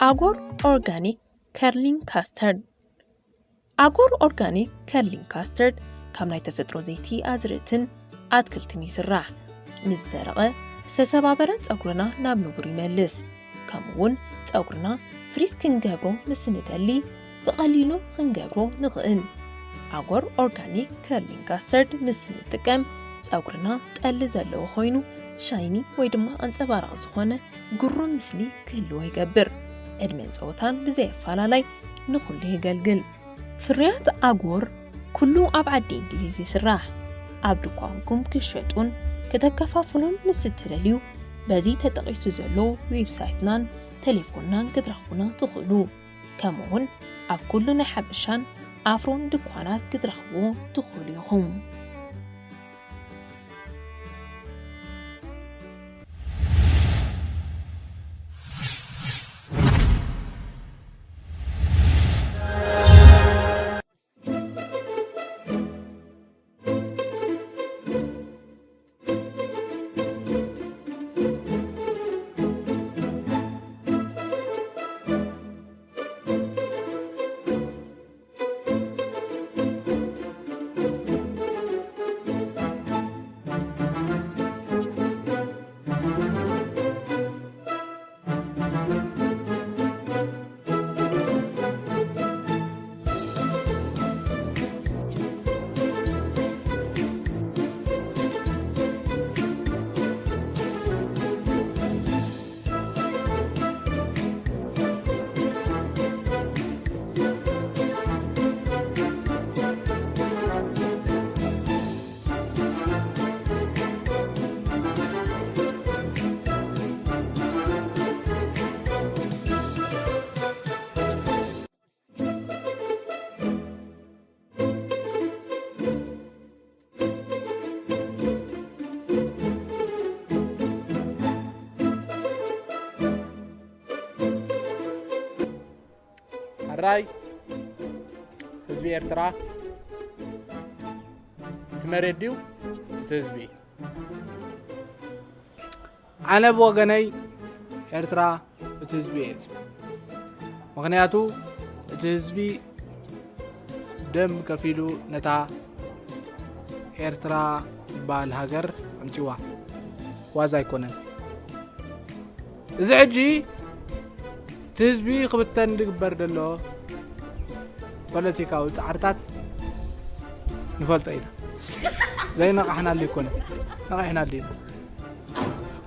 ኣጎር ኦርጋኒክ ከርሊንግ ካስተርድ። ኣጎር ኦርጋኒክ ከርሊንግ ካስተርድ ካብ ናይ ተፈጥሮ ዘይቲ ኣዝርእትን ኣትክልትን ይስራሕ። ንዝደረቐ ዝተሰባበረን ጸጉርና ናብ ንቡር ይመልስ። ከምኡ እውን ጸጉርና ፍሪዝ ክንገብሮ ምስ ንደሊ ብቐሊሉ ክንገብሮ ንኽእል። ኣጎር ኦርጋኒክ ከርሊንግ ካስተርድ ምስ ንጥቀም ጸጉርና ጠሊ ዘለዎ ኮይኑ ሻይኒ ወይ ድማ ኣንጸባራቕ ዝኾነ ግሩም ምስሊ ክህልዎ ይገብር። ዕድመን ጸወታን ብዘየፈላላይ ንኹሉ የገልግል። ፍርያት ኣጎር ኩሉ ኣብ ዓዲ እንግሊዝ ይስራሕ። ኣብ ድኳንኩም ክሸጡን ከተከፋፍሉን ምስ እትደልዩ በዚ ተጠቒሱ ዘሎ ዌብሳይትናን ቴሌፎንናን ክትረኽቡና ትኽእሉ። ከምኡውን ኣብ ኩሉ ናይ ሓበሻን ኣፍሮን ድኳናት ክትረኽብዎ ትኽእሉ ኢኹም። ሕራይ ህዝቢ ኤርትራ፣ እቲ መሬት ድዩ እቲ ህዝቢ? ኣነ ብወገነይ ኤርትራ እቲ ህዝቢ እየ ዝብል። ምኽንያቱ እቲ ህዝቢ ደም ከፊሉ ነታ ኤርትራ ትበሃል ሃገር ኣምጺዋ። ዋዛ ኣይኮነን። እዚ ሕጂ እቲ ህዝቢ ክብተን ዝግበር ዘሎ ፖለቲካዊ ጻዕርታት ንፈልጦ ኢና። ዘይነቓሕናሉ ኣይኮነን። ነቒሕናሉ ኢና።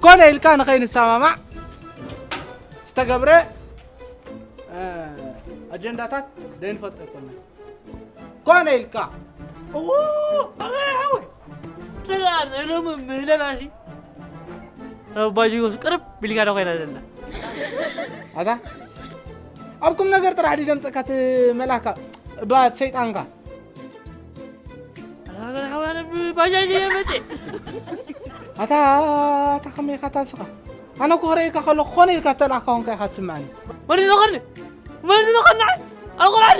ኮነ ኢልካ ንኸይንሰማማዕ ዝተገብረ፣ እ፣ ኣጀንዳታት ዘይንፈልጦ ኣይኮነን። ኮነ ኢልካ። እዎ፣ ኣበይ ሓወይ? ጥራር ሎሚ ምህለላሲ። ኣባ ጅጎስ ቅርብ ቢልካ ዶ ኮይና ዘላ? ኣታ፣ ኣብ ቁም ነገር ጥራሕ ድዩ ደምጸካ እቲ መልኣካ? እባ እቲ ሰይጣንካ። ኣታ፣ ገለ ሓወይ፣ ኣነ ብባጃጅ እየ መጽእ። ኣታ፣ ኣታ፣ ከመይ ኢኻ ኣታ ስኻ? ኣነ እኮ ክርእየካ ከለኹ ኮነ ኢልካ እተላእካ ኮንካ ኢኻ ትስምዓኒ። መን ዝኸኒ? መን ዝኸኒ? ኣቑራኒ!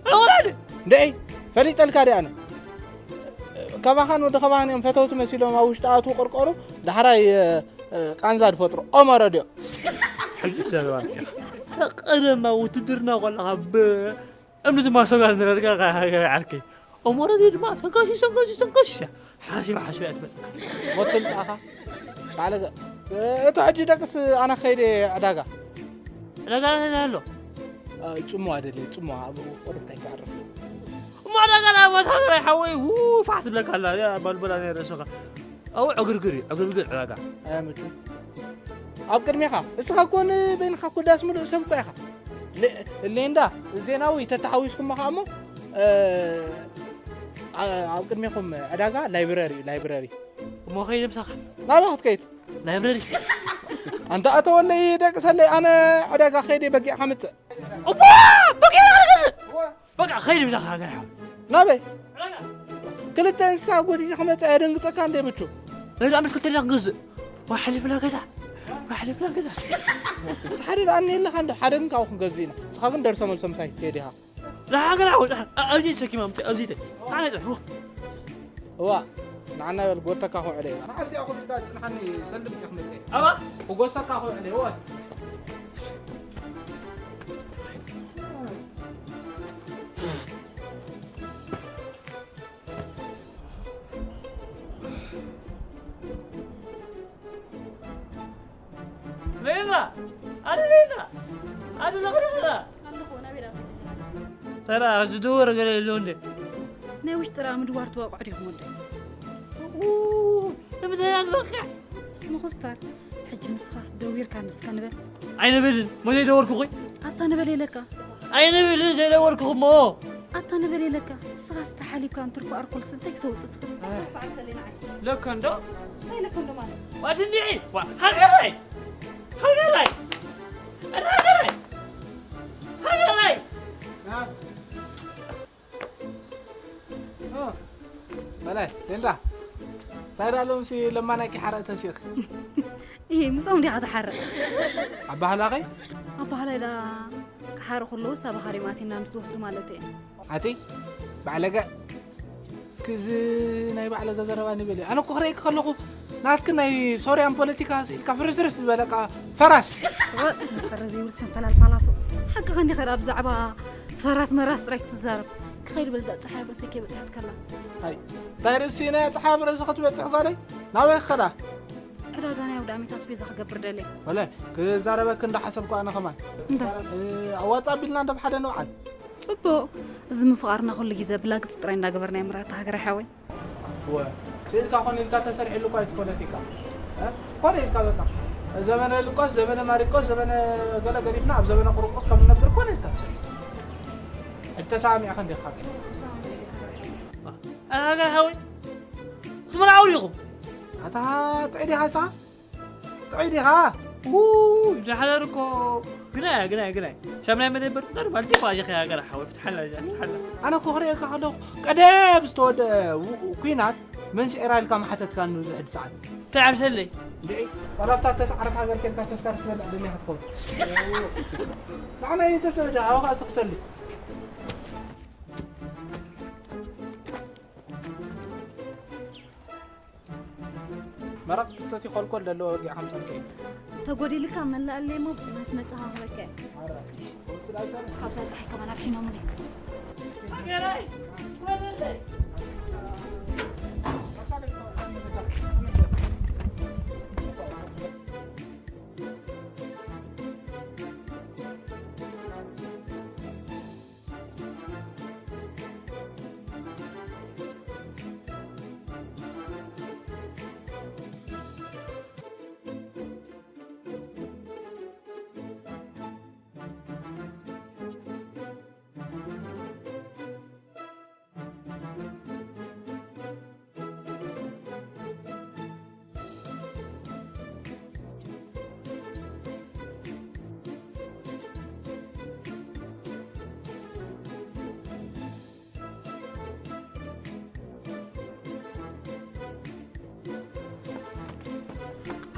ኣቑራኒ! ደይ፣ ፈሊጠልካ ድየ ኣነ? ካባኻን ወዲ ካባኻን እዮም ፈተውቲ መሲሎም ኣብ ውሽጢ ኣትዉ ቅርቆሩ፣ ዳሕራይ፣ እ፣ እ፣ ቃንዛ ዝፈጥሩ ኦመረድዮ። ሕጂ ዘረባ ኣምጺኻ። ቀደም ኣብ ውትድርና ከለኻ ብ-፣ እምኒ ድማ ሰጋል ዝረድካ ዓርከይ። እሞ ረድዮ ድማ ተንከሲስ፣ ተንከሲስ፣ ተንከሲስ እያ። ሓሲባ፣ ሓሲባ እያ ትመጽእ። ሞት ትምጻእኻ። ባዕለ ገ-፣ እቲ ሕጂ ደቅስ ኣነ ከይደ ዕዳጋ። ዕዳጋ እንታይ ኣሎ? እ፣ ጽምዋ ደልየ፣ ጽምዋ ኣብ ቁርብተይ ክዕርፍ። እሞ ዕዳጋ ዳ ቦታ ትራይ ሓወይ፣ ው፣ ፋሕ ትብለካ ኣላ። እያ ባልቦላ ናይ ርእስኻ። ኣብኡ ዕግርግር እዩ፣ ዕግርግር ዕዳጋ። ኣያምቹ። ኣብ ቅድሜኻ፣ እስኻ እኮ ንበይንኻ እኮ ዳስ ምሉእ ሰብ እኮ ኢኻ። ሌ-፣ ሌንዳ፣ ዜናዊ ተተሓዊስኩሞ ኸኣ እሞ፣ እ፣ ኣ-፣ ኣብ ቅድሜኹም ዕዳጋ ላይብረሪ እዩ፣ ላይብረሪ። እሞ ኸይደ ምሳኻ? ናበይ ክትከይድ? ላይብረሪ። ኣንታ ኣተወለይ ደቅሰለይ፣ ኣነ ዕዳጋ ከይደ በጊዕ ከምጽእ። እሞ በጊዕ ክገዝእ? በቃ ኸይድ ምሳኻ ገርሓ። ናበይ? ዕዳጋ። ክልተ እንስሳ ጎቲተ ክመጽእ ኣየደንግጸካ እንደ ምቹ? ሬድዮ ኣምስክልተ ዲና ክንገዝእ? ወይ ሓሊፍና ገዛ? ወይ ሓሊፍና ገዛ? ሓደ ደኣ እኒኤለኻ እንዶ፣ ሓደ ግን ካብኡ ክንገዝእ ኢና። ንስኻ ግን ደርሶ መልሶ ምሳይ ትከይድ ኢኻ። ላ ገርሓ ወጻ። ኣ-፣ ኣብዚ ተሰኪማ ምጽእ፣ ኣብዚ ተ-፣ ኣነ ጸ-፣ እዋ። እዋ፣ ንዓና በል፣ ጎተካ ክውዕለ እየ። ንዓዚ ኣኹ ብልካ ጽንሓኒ፣ ሰልም እየ ክመጽእ። ኣባ? ክጎሰካ ክውዕለ እየ፣ እዋ። ኣሉላ ኣለኹ፣ ናበይ ደኣ ትኸዲ? ተራ ዝድወር ገለ የለዎ እንዴ? ናይ ውሽጢ ጥራ ምድዋር ትበቕዑ ዲኹም ወደይ? ኡ፣ እምዘያን በቃ። ምኹስታር፣ ሕጂ ንስኻስ ደዊርካ ንስካ ንበል። ኣይንብልን፣ መን ደወልኩ ኾይ? ኣታ ንበል ኢለካ። ኣይንብልን፣ ዘይደወልኩ እሞ። ኣታ ንበል ኢለካ። ንስኻስ ተሓሊብካ እንትርፎ ኣርኮልስ እንታይ ክተውጽእ ትኽእል? ኣይ። ለካ እንዶ? እንታይ ለካ እንዶ ማለት? ዋት እንዲዒ? ዋ፣ ሃገራይ! ሃገራይ! ሃገራይ! ሃገራይ! እ፣ በላይ፣ ሌንዳ፣ እንታይ ደኣ ሎምሲ ለማናይ ክሓርቕ ተሲእኺ? እሂ፣ ምስኦም ዲኻ ትሓርቕ? ኣባህላኸይ? ኣባህላይ ደኣ ክሓርቑ ከለዉስ ኣባኻ ድዮም ኣትዮም ምስ ዝወስዱ ማለት እየ። ኣቲ፣ ባዕለገ። እስኪ እዚ ናይ ባዕለገ ዘረባ ንበል። ኣነ እኮ ክርእየኪ ከለኹ ናትኪ ናይ ሶርያን ፖለቲካ ስኢልካ ፍርስርስ ዝበለካ ፈራስ። ወ-፣ መሰረ ዘይብል ሰንፈላል ፋላሶ። ሓቅኻ እንዲኻ ደኣ ብዛዕባ ፈራስ መራስ ጥራይ ክትዛረብ። ክኸይድ በል እዛ ጸሓይ ኣብ ርእሰይ ከይበጽሐት ከላ። ኣይ፣ እንታይ ርእሲ ናይ ጸሓይ ኣብ ርእሲ ክትበጽሕ ጓለይ? ናበይ ክኸዳ? ዕዳጋ ናይ ኣውዳሚት ኣስቤዛ ክገብር ደልየ። ወለ፣ ክዛረበኪ እንዳሓሰብኩ ኣነ ከማን። እንታይ? እ፣ ኣዋጽእ ኣቢልና እንዶ ብሓደ ንውዓል። ጽቡቕ። እዚ ምፍቓርና ኩሉ ግዜ ብላግጺ ጥራይ እንዳገበርና የምርኣ እታ ሃገር ሓወይ። እወ፣ ስኢልካ ኮነ ኢልካ ተሰሪሕሉ እኮ እዩ ፖለቲካ። እ? ኮነ ኢልካ በቃ። ዘመነ ልቆስ፣ ዘመነ ማሪቆስ፣ ዘመነ ገለ ገዲፍና ኣብ ዘመነ ቁርቁስ ከም ንነብር ኮነ ኢልካ ትሰሪሕ። ሕጂ ተሰማሚዕካ እንዲኻ ሓቀይ? ኣረ ሃገር ሓወይ፣ ክትመርዓው ዲኹም? ኣታ ጥዑይ ዲኻ ንስኻ? ጥዑይ ዲኻ? ውይ፣ ዳሕለር እኮ ግናይ፣ ግናይ፣ ግናይ። ሻምናይ መደበር ጥር ባልቲ እኮ ኣጀኺ ሃገር ሓወይ፣ ፍትሓላ፣ ፍትሓላ። ኣነ እኮ ክርእየካ ከለኹ ቀደም ዝተወደአ ው-፣ ኲናት መን ስዒራ ኢልካ ምሓተትካኒ ብዙሕ ሰዓት። እንታይ ዓብሰለይ? እንድዒ፣ ዋላ ኣብታ ተሰዓረት ሃገር ኬድካ ተስካር ክትበልዕ ደሊኻ ትኸውን። ንዓና እየ ተሰደደ፣ ኣባኻ ኣስተኽሰሊ። መረቕ ክትሰቲ ኮልኮል ዘለዎ ወጊዕ ከምፀልከ እዩ። ተጎዲልካ መላእለይ እሞ መስ መፅኻ ክበልከ። ኣረ፣ ወልኩ ዳይተር። ካብዛ ፀሓይ ከማን ኣድሒኖሙኒ። ሃገረይ፣ ወለለይ።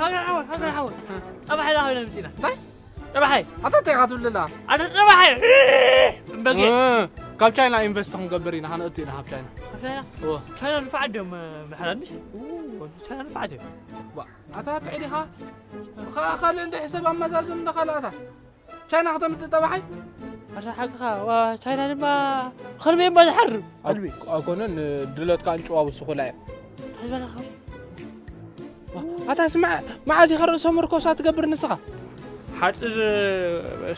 ሃገር ሓወይ፣ ሃገር ሓወይ። እ። ጠባሓይ ዳኣ ኮይና ምጺና። እንታይ? ጠባሓይ። ኣታ እንታይ ኢኻ ትብለላ? ኣነ ጠባሓይ። እምበጌ። እ፣ ካብ ቻይና ኢንቨስት ክንገብር ኢና፣ ከነእቱ ኢና ካብ ቻይና። ካብ ቻይና? እወ። ቻይና ንፋዓት ድዮም፣ እ፣ ምሕራድ ምሽ? ኡ፣ ቻይና ንፋዓት እዮም። ዋ፣ ኣታ ጥዑይ ዲኻ? ኻ-፣ ካልእ እንደ ሕሰብ ኣመዛዝን እንደ ካልኣታ። ቻይና ከተምጽእ ጠባሓይ? ኣታ ሓቅኻ፣ ዋ፣ ቻይና ድማ ኸልቢ እምባ ዝሓርም። ኣብ-፣ ኸልቢ። ኣይኮነን፣ ድለትካ እንጭዋ ውስኹላ እዮም። ሕዝበና ኸልቢ። ዋ፣ ኣታ ስማዕ፣ መዓዝ ኢኻ ርእሰ ምርኮሳ ትገብር ንስኻ? ሓጺር፣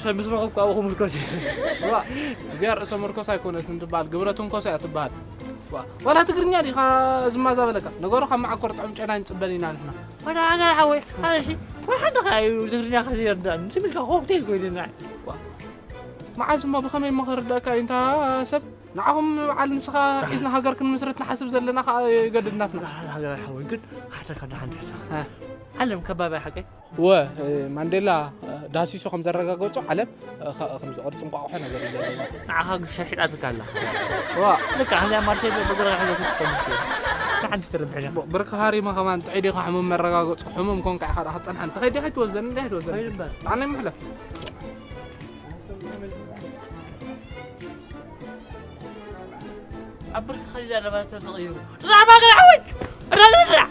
ሰብ ምስ ረኸብኩ ኣብኡ ክምርኮስ እየ። ዋ፣ እዚኣ ርእሰ ምርኮሳ ኣይኮነትን ትበሃል፣ ግብረ ትንኮሳ እያ ትበሃል። ዋ፣ ዋላ ትግርኛ ዲኻ ዝማዛበለካ? ነገሩ ካብ መዓኮር ጥዑም ጨና ንጽበን ኢና ንሕና። ዋላ ሃገር ሓወይ፣ ኣነ እሺ፣ ወይ ሓንቲ ኸኣ እዩ ትግርኛ ከዘየርዳእኒ። ስም ኢልካ ኮክቴል ኮይኑና። ዋ፣ መዓዝ እሞ ብኸመይ እሞ ክርዳእካ እዩ እንታ ሰብ? ንዓኹም በዓል ንስኻ ሒዝና ሃገር ክንምስርት ንሓስብ ዘለና ኸኣ የገድድናትና። ዋላ ሃገር ሓወይ፣ ግን ሓተካ ደሓን ድሕሳ። እ። ዓለም ከባቢ ሓቀይ? እወ፣ እ፣ ማንዴላ፣ እ፣ ዳህሲሱ ከም ዘረጋገጾ ዓለም፣ እ፣ ኸ-፣ ከም ዝቕርጺ እንቋቑሖ ነገር እዩ ዘለዎ። ንዓኻ ግን ሸርሒጣትካ ኣላ። እዋ። ልክዕ፣ ከምዚኣ ማርሴል በግረኻ ሒዘ ክትኮን ትኽእል። ንሓንቲ ትርብሕ ኢኻ። ብ-፣ ብርኪ ሃሪማ ከማን ጥዑይ ዲኻ ሕሙም መረጋገጹ ሕሙም ኮንካ ኢኻ ደኣ ክትጸንሓኒ። ተኸይዲ ኣይትወዘኒ፣ እንዲሕ ኣይትወዘኒ። ኸይድ እምበር። ንዓና ይምሕለፍ። ኣብ ብርኪ ኸዲዳ ለባቶ ተቐይሩ። ራማ ገና ሓወይ! ራማ ገና!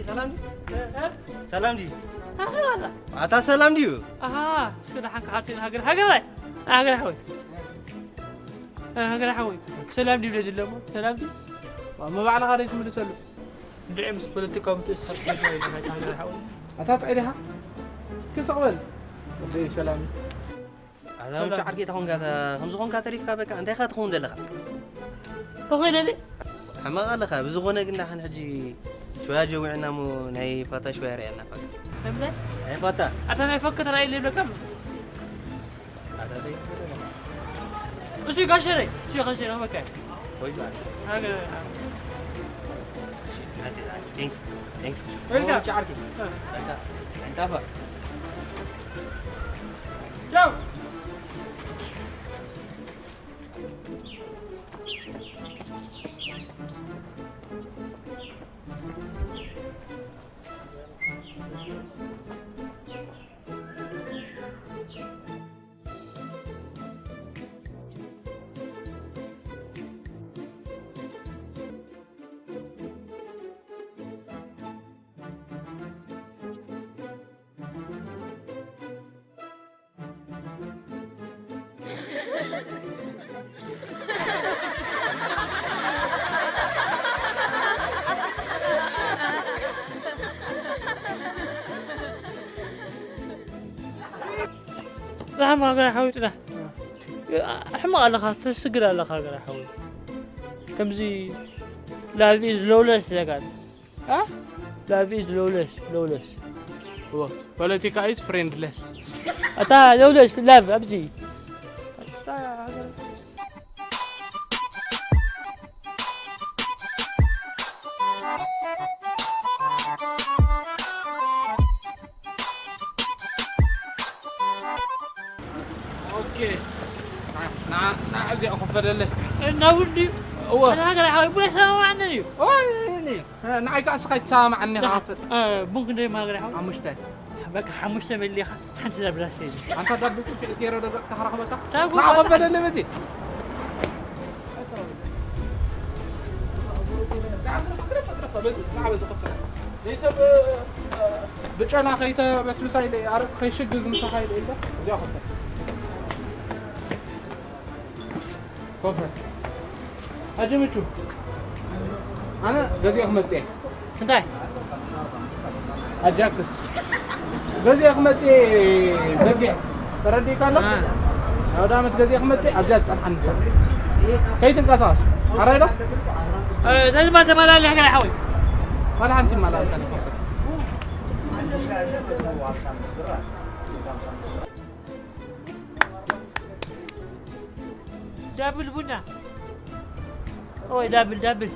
ሰላም ድዩ? እ፣ እ? ሰላም ድዩ? ኣኸ ዋላ። ኣታ ሰላም ድዩ? ኣሃ፣ እስከ ደሓን ክሓልፍ ሃገር፣ ሃገር፣ ሃገር ሓወይ። እ፣ ሃገር ሓወይ። ሰላም ድዩ ደለሞ? ሰላም ድዩ? ዋ፣ መባዕልኻ ደይ ትምልሰሉ? እንድዒ ምስ ፖለቲካዊ ምትእስሳር ክህልዋ ኢልካ ኣይትሃገር ሓወይ። ኣታ ጥዑይ ዲኻ? እስኪ ስቕ በል። ወደይ ሰላም። ኣታ ሰላም። ምቹ ዓርኪ ተኾንካ፣ እታ ከምዚ ኾንካ ተሪፍካ በቃ፣ እንታይ ኢኻ ትኸውን ዘለኻ? ተኾይነ ድየ? ሕማቕ ኣለኻ። ብዝኾነ ግን ደሓን ሕጂ ሽወያ ጀዊዕና እሞ ናይ ፋታ ሽወያ ርኣየና ፋታ። እንታይ? ናይ ፋታ። ኣታ ናይ ፈክ ተራእየለይ ይብለካ ኣሎ። ኣታ ደይ-፣ እሱ ጋሸረይ፣ እሱ ጋሸረይ፣ በቃ። ወይ ዛሬ። ሃገር። Thank you. Thank you. Welcome. ኦ፣ ጫርኪ። እ። በቃ፣ እንጣፋ። ቻው። ራሕማ ገራ ሓዊትና። ሕማቕ ኣለኻ፣ ተስግር ኣለኻ ገራ ሓዊ። ከምዚ love is lawless ዘጋል። አ? Love is lawless, lawless። እዎ፣ ፖለቲካ is friendless። ኣታ lawless love ኣብዚ። ኦኬ። ና፣ ና፣ ና፣ እዚኣ ክፈለለይ። እና ውዲ። እወ። ኣነ ሃገር ሓወይ፣ ቡን ኣይሰማማዓንን እዩ። ኦይ፣ እኔ፣ ንዓይ ከኣ እስኻ ኣይትሰማማዓኒ ኢኻ ኣታ፣ ክፈል። እ፣ ቡን ክንደይ ሃገር ሓወይ? ሓሙሽተ። በቃ ሓሙሽተ መሊኻ ሓንቲ እዛ ብላስ እዩ። ኣንታ ዳብል ጽፍዒት ገይረ ዶ ገጽካ ክረኽበካ? ዳብል ንዓ ባታ። ኮበደለይ በዚ። ንዓ በዚ ክፈል። ዘይሰብ፣ እ፣ ብጨና ከይተበስብሳ ኢለ፣ ኣረቂ ከይሽግግ ምሳኻ ኢለ ኢለ። እዚኣ ኮፈ። ኮፈ። ሕጂ ምቹ። ኣነ ገዚኦ ክመጽእ እየ። እንታይ? ኣጃክስ። ገዚኦ ክመጽእ እየ በጊዕ። ተረዲእካ ኣሎ? እ። ኣውደ ዓመት ገዚኦ ክመጽእ ኣብዚኣ ትጸንሓኒ ንሳ። ከይትንቀሳቐስ። ኣራይ ዶ? እ፣ እዚ ድማ ተመላልያ ገለ ሓወይ። ዋላ ሓንቲ ይመላልካ። ዳብል ቡና። ኦይ፣ ዳብል፣ ዳብል።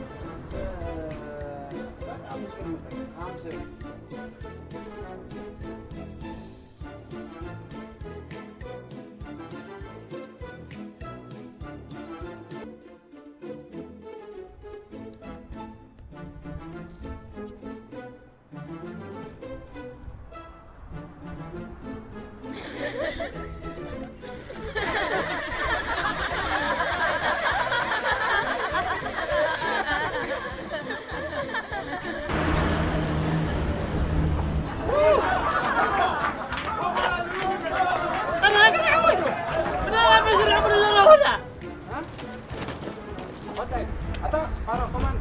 ኣታ ፋራ ኮማን።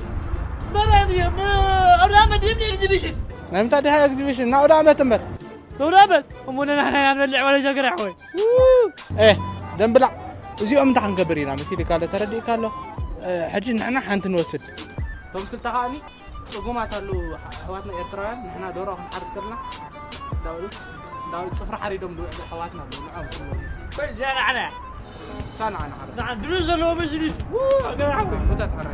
እንታይ ድዮም? ንኣውደ ዓመት ድዮም ንኤግዚቢሽን? ናይ ምንታይ ድሃ ኤግዚቢሽን? ንኣውደ ዓመት እምበር። ንኣውደ ዓመት? እሞ ንሕና ኢና ንበልዕ ወላ ጀግራ ሓወይ። ኤ፣ ደምብላዕ። እዚኦም እንታይ ክንገብር ኢና መሲልካ ኣሎ፣ ተረዲእካ ኣሎ። እ፣ ሕጂ ንሕና ሓንቲ ንወስድ። እቶም ክልተ ከኣኒ ጽጉማት ኣለዉ፣ ኣሕዋትና ኤርትራውያን፣ ንሕና ደርሆ ክንሓርድ ከለና እንዳበሉ፣ እንዳበሉ ጽፍሪ ሓሪዶም ዝውዕሉ ኣሕዋትና ኣለዉ፣ ንዕኦም ክንወስድ። ቆይ፣ እዚኣ ንዓና እያ። እሳ ንዓና ሓራ። ንዓ-፣ ድሩዝ ዘለዎ መጅሊስ። ው፣ ኣገርዓዊ። ሙተት ሓራ።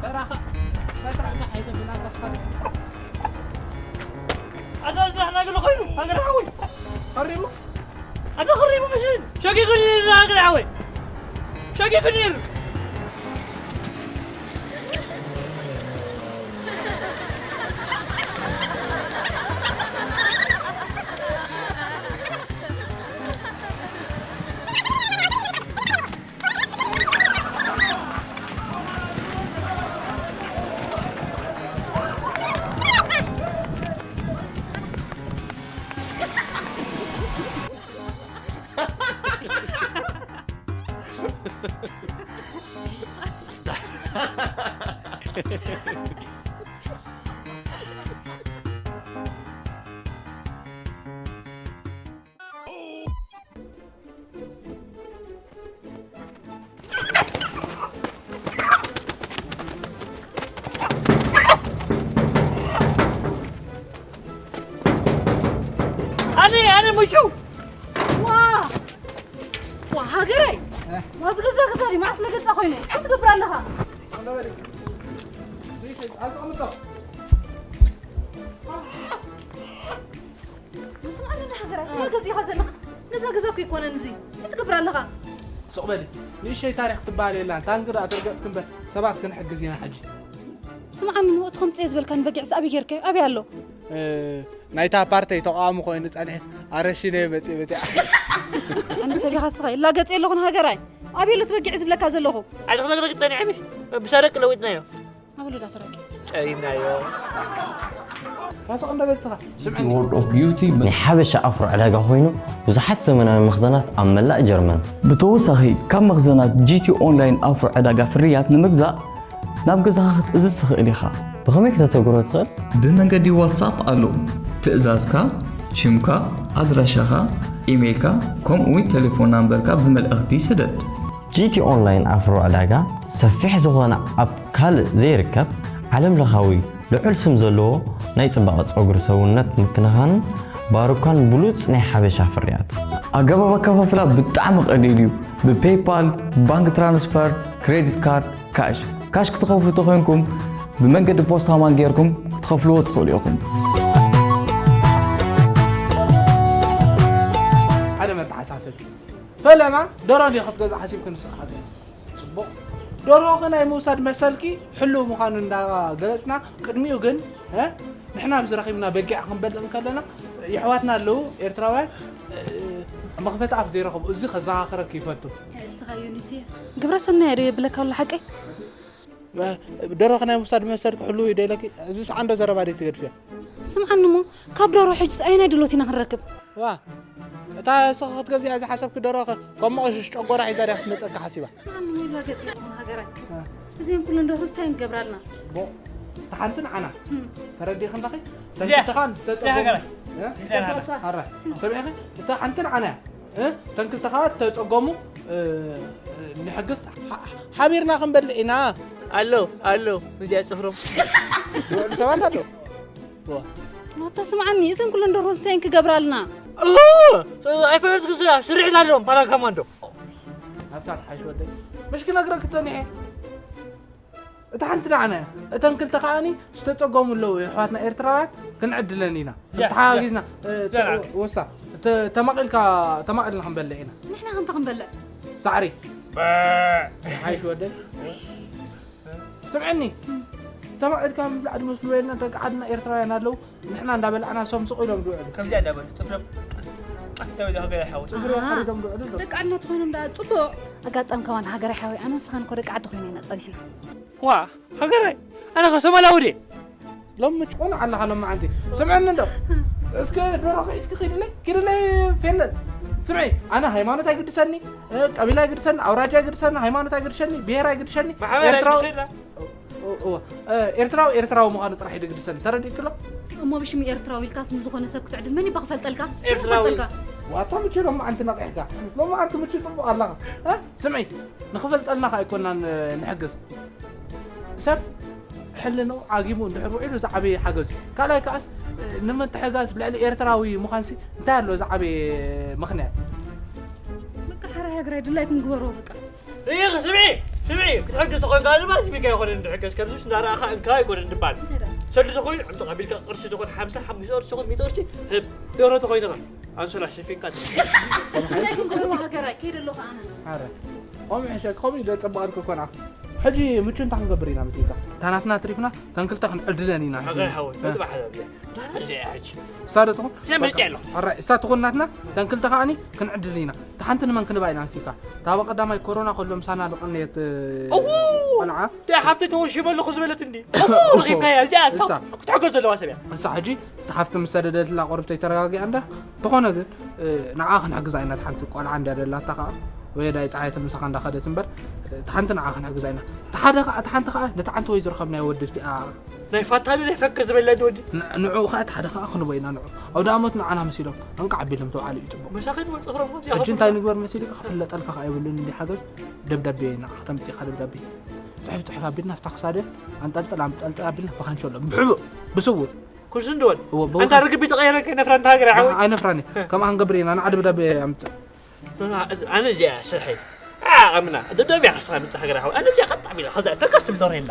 በራኻ፣ መስራዕካ ኣይተበላገስካ። ኣዳል ዳሕና ገለ ኮይኑ፣ ሃገር ሓወይ። ኸሪቡ? ኣዳ ኸሪቡ መሸን። ሸጊጉ ነይሩ ሃገር ሓወይ። ሸጊጉ ነይሩ። ኣነ ኣነ ምቹ ዋ ዋ ሃገረይ ዋ ዝገዛ ገዛ ዲ ማዕስ ለገዛ ኮይኑ ክትገብር ኣለኻ ንስምዓኒ እንዳ ሃገራት ያ ገዚእኻ ዘለኻ ነዛ ገዛ እኮ ይኮነን እዚ እንታይ ትገብር ኣለኻ ስቕ በሊ ንእሸይ ታሪኽ ትበሃል የላን ታንክ ደኣ ተርገጽክ እምበር ሰባት ክንሕግዝ ኢና ሕጂ ስምዓኒ እሞ እቲ ከምፅእ ዝበልካኒ በጊዕስ ኣበይ ጌርካዮ ኣበይ ኣሎ ናይታ ፓርተይ ተቃዋሚ ኮይኑ ጸኒሐ ኣረሺነዮ መጽእ በቲዓ ኣነ ሰቢኻ ስኻ ይላገጽ የለኹን ሃገራይ ኣበይ ኣሎ ትበጊዕ ዝብለካ ዘለኹ ኣነ ክነግረክ ጸኒሐ ምሽ ብሻረቅ ለዊጥናዮ ኣበሎ ዳተረኪ ጨሪምናዮ ናይ ሓበሻ ኣፍሮ ዕዳጋ ኮይኑ ብዙሓት ዘመናዊ መኽዘናት ኣብ መላእ ጀርመን ብተወሳኺ ካብ መኽዘናት ጂቲ ኦንላይን ኣፍሮ ዕዳጋ ፍርያት ንምግዛእ ናብ ገዛኻ ክትእዝዝ ትኽእል ኢኻ። ብኸመይ ከተተግብሮ ትኽእል? ብመንገዲ ዋትሳፕ ኣሎ። ትእዛዝካ፣ ሽምካ፣ ኣድራሻኻ፣ ኢሜይልካ፣ ከምኡ'ውን ተሌፎን ናምበርካ ብመልእኽቲ ስደድ። ጂቲ ኦንላይን ኣፍሮ ዕዳጋ ሰፊሕ ዝኾነ ኣብ ካልእ ዘይርከብ ዓለምለኻዊ ልዑል ስም ዘለዎ ናይ ጽባቐ ጸጉሪ ሰውነት ምክንኻንን ባሩካን ብሉጽ ናይ ሓበሻ ፍርያት። ኣገባብ ኣከፋፍላ ብጣዕሚ ቀሊል እዩ። ብፔይፓል፣ ባንክ ትራንስፈር፣ ክሬዲት ካርድ፣ ካሽ። ካሽ ክትኸፍሉ ተኾይንኩም ብመንገዲ ፖስታ ማን ጌርኩም ክትኸፍልዎ ትኽእሉ ኢኹም። ሓደ መተሓሳሰቢ ፈለማ ደሮ እንዲ ክትገዝእ ሓሲብክ ንስኻ ገ ፅቡቕ ደርሆኺ ናይ ምውሳድ መሰልኪ ሕሉው ምዃኑ እንዳገለፅና ቅድሚኡ ግን ንሕና ኣብዚ ረኺብና በጊዕ ክንበልዕ እንከለና የሕዋትና ኣለዉ ኤርትራውያን መኽፈቲ ኣፍ ዘይረኸቡ እዚ ከዘኻኽረኪ ይፈቱ። እስኻ ዮኒስ ግብረ ሰናይ ዶ የብለካ ኣሎ ሓቀይ? ደርሆኺ ናይ ምውሳድ መሰልኪ ሕሉው እዩ ዶ ኢለኪ? እዚ ሰዓንዶ ዘረባ ደይ ትገድፍዮ? ስምዓኒ እሞ ካብ ደርሆ ሕጅስ ኣየናይ ድሎት ኢና ክንረክብ? ዋ እታ እስኺ ክትገዝእያ ዝሓሰብኪ ደርሆ ከ ከም መቐሽሽ ጨጎራ ሒዛ ድያ ክትመፀኪ ሓሲባ? ስምዓኒ እሞ ይላገፅ ይኹን ሃገራይ እዚአን ኩለን ደርሆ እንታይ ንገብራልና? እሞ እታ ሓንቲ ንዓና ተረዲእኺ ኣለኺ? ተንክልተኻን ተፀጎ ሰሚዕኺ? እታ ሓንቲ ንዓና እያ እተን ክልተ ከዓ ተፀገሙ ንሕግዝ ሓቢርና ክንበልዕ ኢና ኣሎ ኣሎ እዚኣ ፅፍሮም ዝውዕሉ ሰባት ኣሎ ተስማዓኒ እዘን ኩለን ደርሆ እንታይ ክገብራልና ኣይፈለጥኩ ስራሕ ስርሕ ላለዎም ፓራ ካማንዶ ኣብታ ትሓሽ ወደይ ምሽ ክነግረክ ፀኒሐ እታ ሓንቲ ንዓና እያ እተን ክልተ ከዓኒ ዝተፀገሙ ኣለዉ ኣሕዋትና ኤርትራውያን ክንዕድለን ኢና ተሓጋጊዝና ወሳ ተማቒልካ ተማቒልና ክንበልዕ ኢና ንሕና ከምቲ ክንበልዕ ሳዕሪ ሓይሽ ወደይ ስምዐኒ ተማቒልካ ምብላዕ ድመስሉ የልና ደቂ ዓድና ኤርትራውያን ኣለዉ ንሕና እንዳበላዕና ሶም ስቕ ኢሎም ዝውዕሉ ከምዚኣ እንዳበሉ ጥፍሮም ጠፍተው ኢሉ ሃገር ሓወት ጥፍሮም ሓሪዶም ዝውዕሉ ኣለዉ ደቂ ዓድና ተኾይኖም ደኣ ጽቡቕ ኣጋጣሚ ከማን ሃገር ሓዊ ኣነ ንስኻን እኮ ደቂ ዓዲ ኮይና ኢና ጸኒሕና ዋ ሃገራይ ኣነ ከ ሶማላዊ ድየ ሎሚ ጭቆን ኣለኻ ሎሚ ዓንቲ ስምዐኒ እንዶ እስከ ዶሮ ሒዝኪ ኪድለይ ኪድለይ ፌነል ስምዒ ኣነ ሃይማኖት ኣይግድሰኒ ቀቢላ ኣይግድሰኒ ኣውራጃ ኣይግድሰኒ ሃይማኖት ኣይግድሰኒ ብሄር ኣይግድሰኒ ኤርትራዊ ኤርትራዊ ኤርትራዊ ምዃኑ ጥራሕ እዩ ድግድሰኒ ተረዲእክሎ እሞ ብሽም ኤርትራዊ ኢልካስ ንዝኾነ ሰብ ክትዕድል መን ይባ ክፈልጠልካ ኤርትራዊ ዋታ ምቹ ሎሚ ዓንቲ ነቂሕካ ሎሚ ዓንቲ ምቹ ፅቡቕ ኣለኻ ስምዒ ንኽፈልጠልና ከ ኣይኮናን ንሕግዝ ሰብ ሕልንኡ ዓጊቡ እንድሕር ውዒሉ ዝዓበየ ሓገዝ እዩ ካልኣይ ከዓስ ንምትሕጋዝ ልዕሊ ኤርትራዊ ምዃንሲ እንታይ ኣሎ ዝዓበየ ምኽንያት በቃ ሓራ ሃገራይ ድላይኩም ግበርዎ በቃ ርኢኺ ስምዒ ስምዒ ክትሕግዝ ተኾይንካ ድማ ኣስሚካ ይኮነ እንድሕገዝ ከምዚስ እንዳረኣኻ እንካ ይኮነ እንድባል ሰሉ ተኾይኑ ዕምጥቕ ኣቢልካ ቅርሺ ተኾን ሓምሳ ሓሙሽተ ቅርሺ ተኾን ሚእቲ ቅርሺ ህብ ደሮ ተኾይንኻ ኣንሶላ ሸፊንካ እንታይ ክንገብርዎ ሃገራይ ከይደ ኣለኹ ኣነ ኣረ ቆሚ ሕሸ ከምኡ ኢለ ጸባቕ ኣልኩ ኮና ሕጂ ምቹ እንታይ ክንገብር ኢና መሲልካ እታ ናትና ኣትሪፍና ተን ክልተ ክንዕድለን ኢና ሃገር ሓወት መጥባሕ ሃገር ዳና እዚኣ ሕጂ እሳ ዶ ትኹን እዚኣ መርጫ ኣለኹ ኣራይ እሳ ትኹን ናትና ተን ክልተ ከዓኒ ክንዕድል ኢና እታ ሓንቲ ንመን ክንባ ኢና መሲልካ እታ በቐዳማይ ኮሮና ከሎ ምሳና ዝቐነየት እዉ ቆልዓ እታ ሓፍተይ ተወሺበ ኣለኹ ዝበለት እንዲ እዉ ረኺብካያ እዚኣ እሳ ክትሕገዝ ዘለዋ ሰብ እያ እሳ ሕጂ እታ ሓፍቲ ምስ ሰደደትላ ቁርብተይ ተረጋጊኣ እንዳ ተኾነ ግን ንዓ ክንሕግዛ ኢና ሓንቲ ቆልዓ እንድያ ደላታ ከዓ ወይ ዳይ ጣይት ምሳኻ እንዳኸደት እምበር፣ እቲ ሓንቲ ንዓ ክንሕግዛ ኢና። እቲ ሓደ ኸዓ፣ እቲ ሓንቲ ኸዓ ነቲ ዓንቲ ወይ ዝረኸብናዮ ወዲ እቲኣ ናይ ፋታሊ ናይ ፈከ ዝበለ ወዲ። ን-፣ ንዕኡ ኸዓ እቲ ሓደ ኸዓ ክንቦ ኢና ንዕኡ። ኣውዳእሞት ንዓና መሲሎም፣ እንቃዕ ኣቢሎም ተባዕሉ እዩ ጽቡቕ። መሳኺን ወዲ ጽፍሮም ከምዚ ሕጂ እንታይ ንግበር መሲልካ? ክፍለጠልካ ኸዓ የብሉን እንዲ ሓገዝ። ደብዳቤ ንዓ ከተምጽእ ኢኻ ደብዳቤ። ጽሑፍ ጽሑፍ ኣቢልና ኣብታ ክሳደን ኣንጠልጥል ኣንጠልጥል ኣቢልና ብኻንቸሎ፣ ብሕቡእ፣ ብስውር። ኩርሲ እንደወል። እዎ፣ ብውሓ-፣ ኣንታ ርግቢ ተቐየረ ከይነፍራ እንተ ሃገር ሓወይ። ኣይነፍራን። ከምኣ ክንገብር ኢና። ንዓ ደብዳቤ ኣምጽእ። ኣነ እዚኣ ስርሐይ። ኣቐምና። ደብዳቤ ሓስኻ ምጽእ ሃገር ሓወይ። ኣነ እዚኣ ቀጥ ኣቢላ፣ ኸዛ ተከስ ትብል ዶር የላ።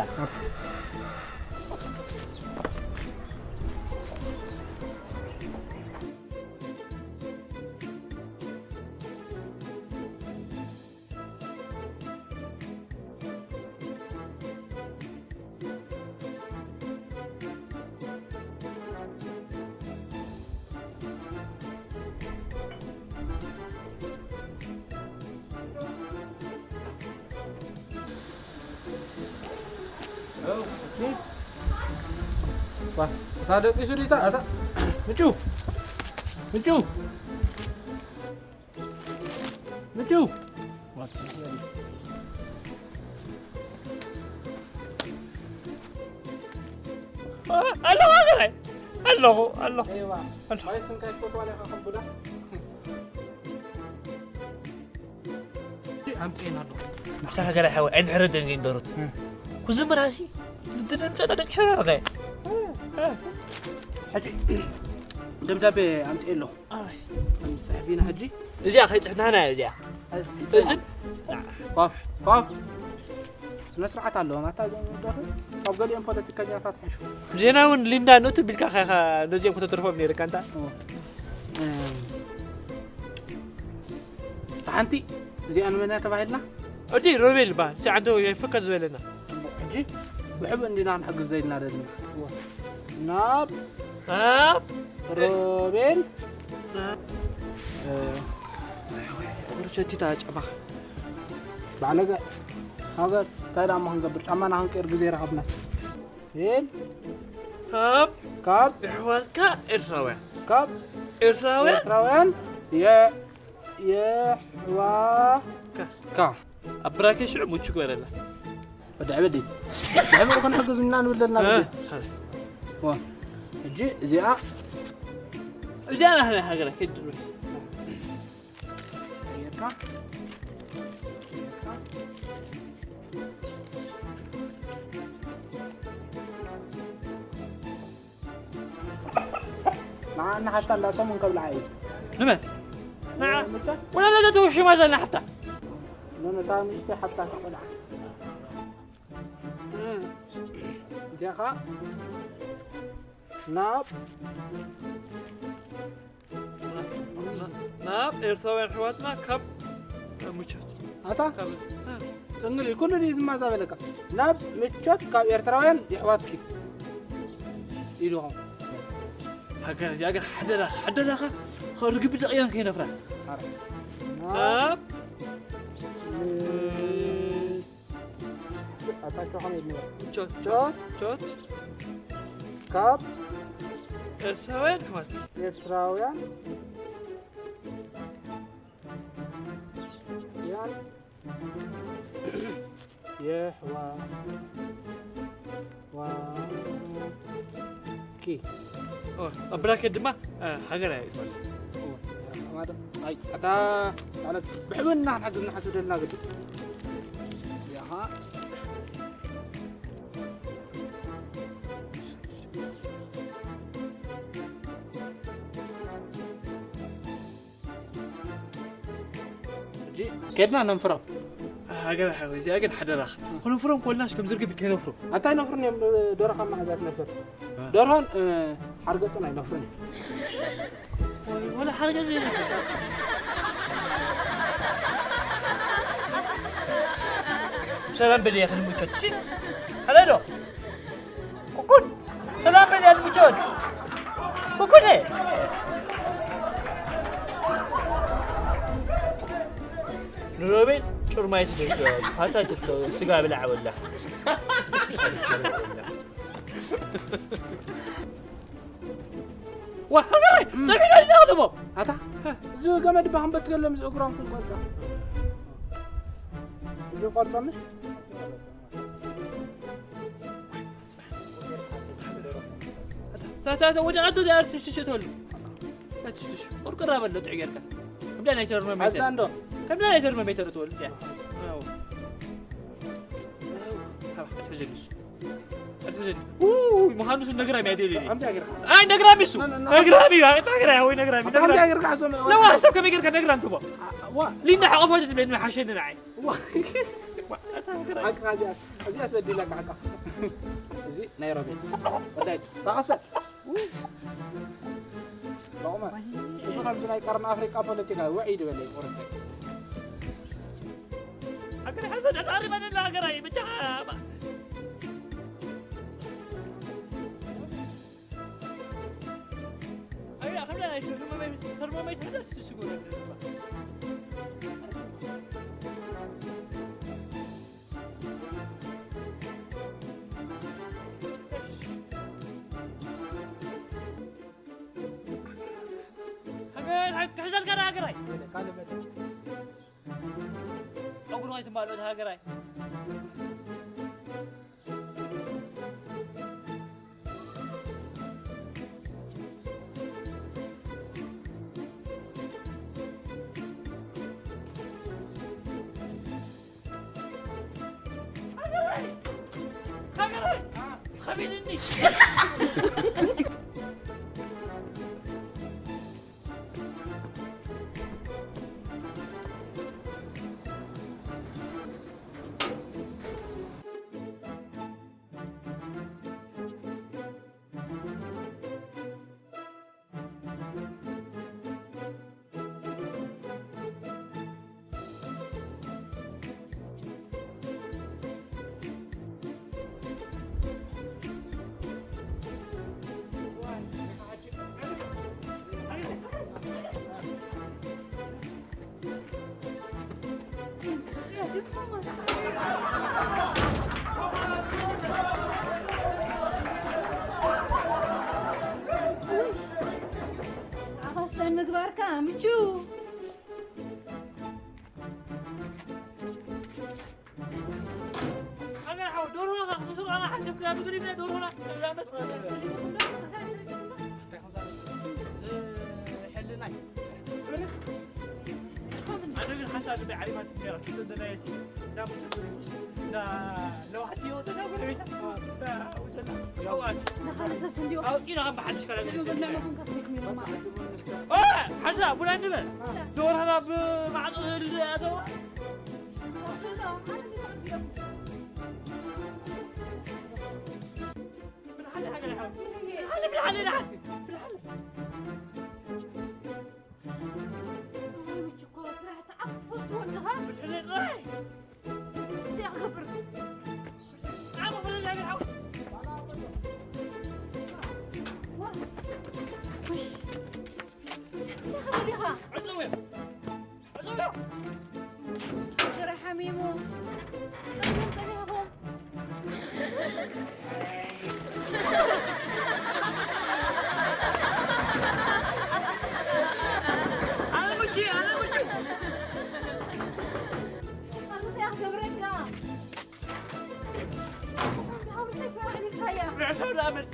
ዋ፣ እታ ደቂሱ ዲታ፣ እታ፣ ምጩ፣ ምጩ። ምቹ። ኣለኹ፣ ኣለኹ፣ ኣለኹ። ኣይዋ። ኣለኹ። ማይ ስንካ ይፈትዋ ኣለኻ ከም ቡዳ? ኣምጤን ኣለኹ። ኣታ ሃገራይ ሓወይ፣ ኣይንሕረደን ዘይንደሩት። እም። ኩዚ ምራሲ፣ ድድምፀና ደቂሰና ኣለኸ። እም። ሕጂ፣ ደብዳቤ ኣምጤ ኣለኹ። ኣይ። ጽሕፊና ሕጂ? እዚኣ ከይጽሕፍናና እያ እዚኣ። ኣይ፣ እዚ ኮፍ፣ ኮፍ። ስነ ስርዓት ኣለዎም። ኣታ እዞም ወዳቱ ካብ ገሊኦም ፖለቲከኛታት ሕሹ። ዜና እውን ሊንዳ ኖት ቢልካ ኸ፣ ኸ፣ ነዚኦም ከተትርፎም ነይርካ እንታ? ኦ። እም፣ እታ ሓንቲ እዚኣ ንመን እያ ተባሂልና? እቲ ሮቤል ይበሃል። እቲ ዓንተ ወይ ፍከት ዝበለና። ጽቡቕ። ሕጂ ብሕቡእ እንዲና ክንሕግዝ ዘይልና ደልና። እዋ። ናብ ኣብ ሮቤል። እ፣ ሩቸቲታ ጫማ። ባዕለገ ሃገር እንታይ ደኣ እሞ ክንገብር? ጫማና ክንቀይር ግዜ ረኸብና። ቤል ካብ ካብ ኣሕዋትካ ኤርትራውያን። ካብ ኤርትራውያን ኤርትራውያን የ-፣ የሕዋ-፣ ካ። ካ። ኣብ ብራኬት ሽዑ ሙቹ ግበረላ። ወዲ ዕብዲ። ብሕብኡ ክንሕግዝ ኢና ንብል ዘለና እ፣ ግዲ። እ። ዋ። ሕጂ እዚኣ እዚኣ ናህና ሃገራ ከይድ ዶ። ቀይርካ። ቀይርካ። ንዓ እና ሓፍታ እንዳቶም እንከብልዓ እዩ። ንመን? ንዓ? ምታ? ወላ ለዘ ተውሽማ ዘላ ሓፍታ። ነታ ንእሽተይ ሓፍታ ተቆልዓ። እዚኣ ኸዓ ናብ ናብ ኤርትራውያን ኣሕዋትና ካብ ምቾት። ኣታ? ካብ፣ እ። ጽንግል እዩ፣ ኩሉ ድዩ ዝማዛበለካ? ናብ ምቾት ካብ ኤርትራውያን የሕዋትኪ ኢልኹም። ሃገር፣ ሃገር ሓደራኻ፣ ሓደራኻ፣ ካብ ርግቢ ደቂያን ከይነፍራ። ኣረ። ናብ ም-፣ ኣታ ሸኾን የድልዮ። ቾት፣ ቾት፣ ቾት። ካብ ኤርትራውያን ኣሕዋት። ኤርትራውያን ያን የሕዋ-፣ ዋ-፣ ኪ። ኦ፣ ኣብ ብራኬት ድማ፣ እ፣ ሃገር እያ ይባል። ኦ፣ ማዶ፣ ኣይ፣ ኣታ፣ ማለት፣ ብሕብና ክንሓግዝ ንሓስብ ደልና ግዲ። ያኻ። ሕጂ ከድና ነንፍሮም። ሃገር ሓወይ፣ እዚኣ ግን ሓደራኻ። እ። ክንፍሮም ኮልናስ ከም ዝርግብ ከይነፍሮ። ኣንታይ ነፍሩን እዮም፣ ደርሆ ካብ መሓዛ ትነፍር። እ። ደርሆን፣ እ፣ ሓርገጽን ኣይነፍሩን እዮም። ወይ፣ ወላ ሓርገጽ ዘይነፍር። ሰላም በል፣ እያ ክንምቾት፣ እሺ? ሓዳይ ዶ? ኩኩን! ሰላም በል፣ እያ ክንምቾት። ኩኩን! ንሮቤል ጩርማይ ትደግፍ፣ ፋታ ትፍቶ፣ ስጋ ብላዕ ወላ። ዋ፣ ሃገራይ፣ እም። ጸቢና ኢና ክድሞ። ኣታ፣ እዚ ገመድ ባኽን በትገሎም፣ እዚ እግሮም ክንቆርጣ። ቪድዮ ቆርጾ ምሽ? ታ- ታ- ታ- ወደ ኣቶ ዲኣ ትሽሽ ትበሉ። ትሽሽ። ቆርቆራ በሎ ጥዕ ጌርካ። ከምዳ ናይ ተርሞ ሜተር። ኣዛ እንዶ። ከምዳ ናይ ተርሞ ሜተር ትበሉ። ያ። ኣዎ። ታባ፣ ኣትሕዘኒ እሱ። ኣትሕዘኒ። ኡ፣ ምዃኑ እሱ ነግራም እያ ደልዩ። ኣምዳ ጌርካ። ኣይ፣ ነግራም እሱ። ና- ና- ና- ነግራም እዩ። ኣይ፣ ነግራም፣ ወይ ነግራም፣ ኣምዳ ነግራም። ጌርካ፣ እዞም፣ ለው፣ ኣሰብ ከመይ ጌርካ ነግራም ትቦ? ዋ። ሊንዳ ሓቆፋት ትብለኒ፣ ሓሸኒ ንዓይ። ዋ፣ ኣታ ነግራም። ሓቂ፣ እዚኣስ፣ እዚኣስ በዲለካ፣ ሓቂ። እዚ ናይ ሮቤል። ወዳይ፣ ታቐስበት። ሎቕማ። እዚ ከምዚ ናይ ቀርኒ ኣፍሪቃ ፖለቲካ ውዒ ዝበለ እዩ፣ ቁርንጫይ። ሃገር ሓሰድ ኣታሪ ባደላ ሃገራይ፣ ብቻ። ኣያ፣ ከምዳ ናይ ሰርሞ ማይ፣ ሰርሞ ማይ፣ ትሕደስ ሽጎ። ሃገር፣ ሃገር፣ ክሕዘልካ ዶ ሃገራይ? ካልእ መደብ። ጸጉሩ ኣይትማልኦ፣ ሃገራይ። ኣኸስተን ምግባርካ ምቹ። ኣገር ሓው፣ ዶርሆ ኸ፣ ክስርዖና ሓንጀብ ክዳ ምግሪ ብለ ዶርሆና፣ ተብላበት። ኣነ ግን ሓንሳ ግዳይ ዓሊማት እንዲያ፣ ክልተ ደናየሲ፣ እንዳ ምጭ፣ እንዳ ለዋሕቲ ይወፅና፣ ጎረቤታ፣ እንዳ ውፅና፣ ኣዋት። ንኻልእ ሰብ ስንድዮ። ኣውፂና ከም ብሓድሽ ካላ ንብላ መኾን ከስሚክ ሚሮማ። ኦ፣ ሓንሳ፣ ቡና እንበል። ዶርሆና ብማዕፆ ዝህል ኣተዋ። ሃገራይ ሓሚሙ። ጸኒሕኩም፣ ጸኒሕኩም። ኣነ ምቺ፣ ኣነ ምቺ። ኣነ እንታይ ክገብረካ? ሓውሰይ እኮ ኣዕሊልካያ። ብዕሶ ንኣመድ።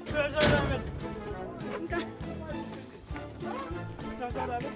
ብዕሶ ንኣመድ። እንካ። ብዕሶ ንኣመድ።